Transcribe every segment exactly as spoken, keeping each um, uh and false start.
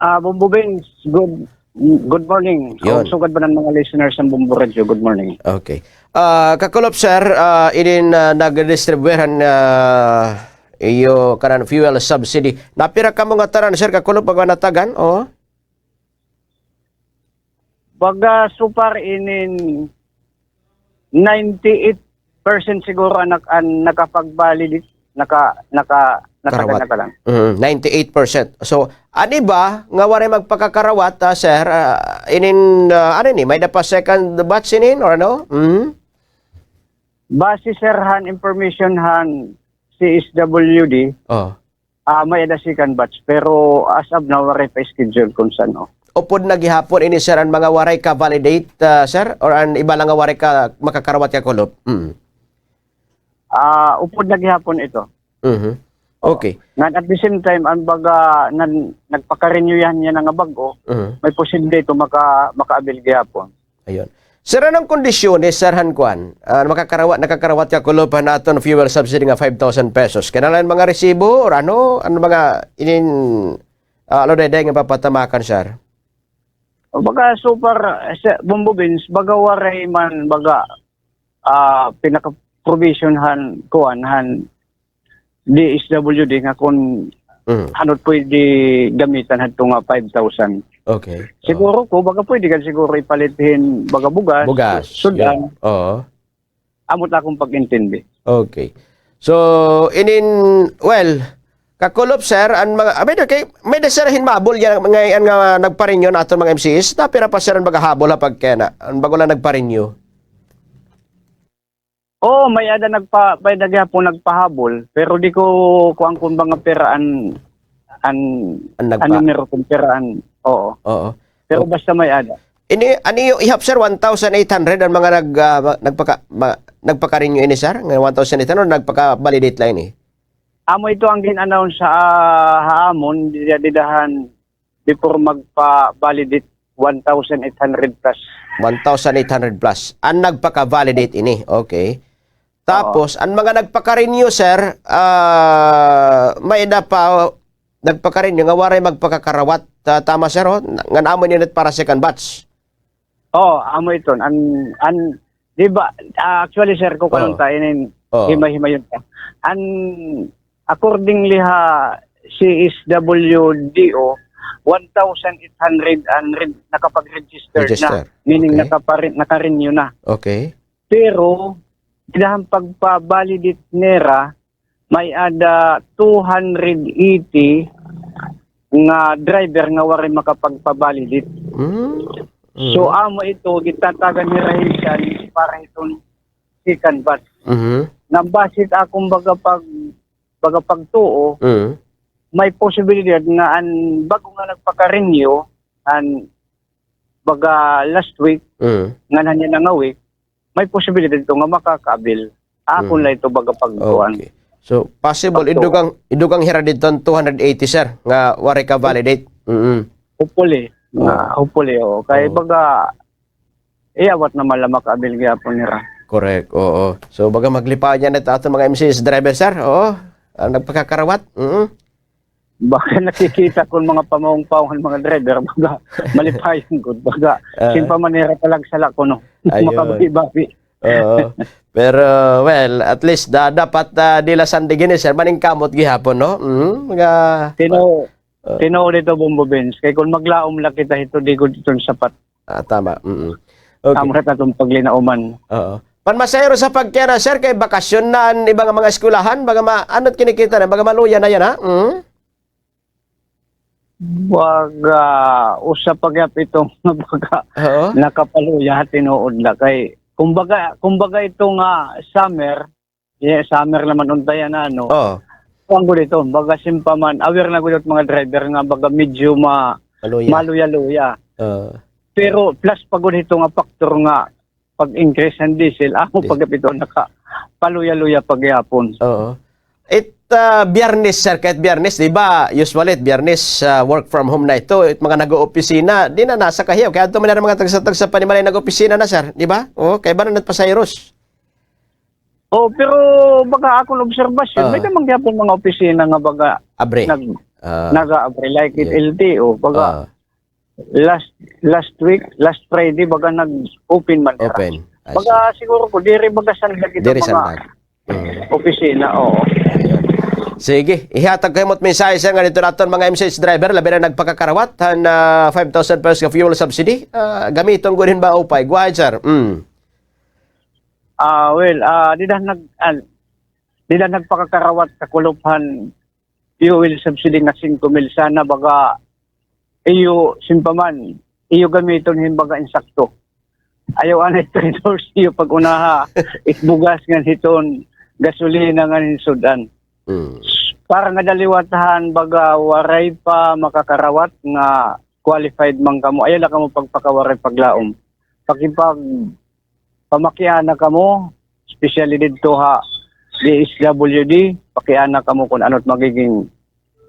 Ah, Bombo Vince, good, good morning. Yun. Sugad ba an mga listeners han Bombo Radio, good morning. Okay. Ah, Kakulop, sir, ah, inin, ah, nagdistribuyar han, ah, iyo kanan fuel subsidy. Napira kamo ngatanan, sir, Kakulop, baga natagan? Oo. Baga so far inin ninety-eight percent siguro an nak-, an nakapag-validate, naka-, naka-, natagan na kanan. Mm, ninety-eight percent. So, an iba nga waray magpakakarawat, ah, sir, ah, inin, ah, ano ini, may-ada pa second batch inin or ano? Mm? Base, sir, han information han C S W D, oh. Ah, may-ada second batch, pero as of now, waray pa schedule kon san-o. Upod na gihapon ini, sir, an mga waray ka-validate, ah, sir? Or an iba la nga waray ka makakarawat, Kakulop? Mm. Ah, upod na gihapon ito. Mhm. Oo. Okay. Ngan at the same time, an baga nan nagpaka-renew yana nga bag-o, mhm, may posible ito maka-, maka-avail gihapon. Ayun. Sir, ano an kondisyones, sir, han kuan? Ah, makakarawa-, nakakarawat, Kakulop, han aton fuel subsidy nga five thousand pesos? Kinahanglan mga resibo or ano? Ano mga inin, ah, ano dayday nga papatamakan, sir? Baga so far, sir, Bombo Vince, baga waray man, baga, ah, pinaka-provision han kuan, han D S W D nga kon, mm, ano it pwede gamitan hadto nga five thousand. Okay. Siguro ko, baga pwede gad siguro ipalit hin baga bugas, bugas, sud-an. Yun. Oo. Amo it akon pag-intindi. Okay. So, inin, well, Kakulop, sir, an mga, abi, okay, may-ada, sir, hin mahabol yana, ngay-an nga nagpa-renew an aton mga M C Es, napira pa, sir, an baga habol ha pagkayana, an bago la nagpa-renew? Oo, may-ada nagpa-, may-ada gihapon nagpahabol, pero di ko kuan kon mga pira an, an, an nagpa- an numero kon pira an, oo. Oo. Pero basta may-ada. Ini, an iyo ihap, sir, one thousand eight hundred an mga nag-, ah, ma-, nagpaka-, ma-, nagpaka-renew ini, sir? Nga one thousand eight hundred, nagpaka-validate la ini? Amo ito an gin-announce ha, ha amon, dida-, dida han before magpa-validate, one thousand eight hundred plus. One thousand eight hundred plus. An nagpaka-validate ini. Okay. Oo. Tapos, an mga nagpaka-renew, sir, ah, may-ada pa nagpaka-renew nga waray magpakakarawat. Ta-, tama, sir, oh? Ngan amo ini para second batch. Oo, amo iton. An, an, di ba, ah, actually, sir, kukuan ta inin, oo, himay-himayon ta. An, accordingly ha C S W D O, one thousand eight hundred an re-, nakapag-register na. Register. Meaning, okay, nakapare-, naka-renew na. Okay. Pero, dida han pagpa-validate nira, may-ada two hundred eighty nga driver nga waray makapagpa-validate. Mm. So, mm, amo ito, gitatagan nira hinsan para hiton second batch. Mhm. Ngan base ha akon baga pag-, baga pagtuo, mm, may posibilidad nga an bag-o nga nagpaka-renew, an baga last week, mm, ngan han yana nga week, may posibilidad ito nga makaka-avail. Akon la ito baga pagkuan. Okay. So, possible, pagtuo. Idugang, idugang hira didto an two hundred eighty, sir, nga waray ka-validate. Mm. Hopefully. Oo. Ah, hopefully, oo. Kay baga, iyawat naman la maka-avail gihapon nira. Correct, oo. So, baga maglipayon yana it aton mga M C S driver, sir. Oo. Ah, nagpakakarawat. Mm. Baga nakikita kon mga pamawong-pawong han mga driver, baga malipayon gud, baga, ah, simpa man nira talagsala kuno. Ayun. Makabawi-bawi. Oo. Pero, well, at least, da-, dapat, ah, diri la sandig ini, sir, maningkamot gihapon, no? Mhm, mga, tinuod, ah, tinuod ito, Bombo Vince. Kay kon maglaom la kita hito, di gud ito sapat. Ah, tama. Mm-mm. Okay. Amo la it aton paglinauman. Oo. Panmasahero sa pagkayana, sir, kay bakasyon na an iba nga mga eskwelahan, baga ma-, ano it kinikita na, baga maluya na yana, ha? Mm? Baga, usa pa gihap ito nga baga, oo, nakapaluya, tinuod la. Kay, kumbaga, kumbaga ito nga summer, Yeah, summer naman unta yana, ano. Oo. Kuan gud ito, baga simpa man, aware na gud it mga driver nga baga medyo ma-, maluya, maluya-luya. Oo. Pero plus pa gud ito nga factor nga pag-increase han diesel, amo pa gihap ito nakapaluya-luya pa gihapon. Oo. It, ah, Biyernes, sir, kahit Biyernes, di ba? Usually, it Biyernes, ah, work from home na ito. It mga nag-oopisina, di na nasa kahiyaw. Kay adto man na mga tagsa-tagsa panimalay nag-opisina na, sir, di ba? Oo, kay ba na nagpasayros? Oh, pero baga akon obserbasyon, ah, may-ada man gihapon mga opisina nga baga abri. Nag-, Ah, nag-aabri like it, yeah. L T O, baga, ah, last, last week, last Friday, baga nag-open man hira. Open. I see. Baga siguro ko, diri baga sanlag ito mga opisina, oo. Diri sanlag. Mm. Ayun. Sige, ihatag ko himo't mensahe, sir, ngan didto ha aton mga M C H driver, labi na nagpakakarawat han, ah, five thousand pesos nga fuel subsidy. Ah, gamiton gud hin maupay. Go ahead, sir. Mm. Ah, well, ah, dida nag-, ah, dida nagpakakarawat sa kulop han fuel subsidy nga singko mil, sana baga iyo, simpa man, iyo gamiton hin baga insakto. Ayaw anay traidor sa iyo pag-unaha, it bugas ngan hiton gasolina ngan hin sud-an. Mm. Para nga daliwat han baga waray pa makakarawat nga qualified man kamo, ayaw la kamo pagpakawaray paglaom. Pakipag- pamakiana kamo, especially didto ha D S W D, pakiana kamo kon ano it magiging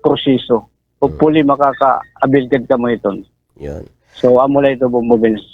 proseso. Hopefully, makaka-avail gad kamo hiton. Yun. So, amo la ito, Bombo Vince.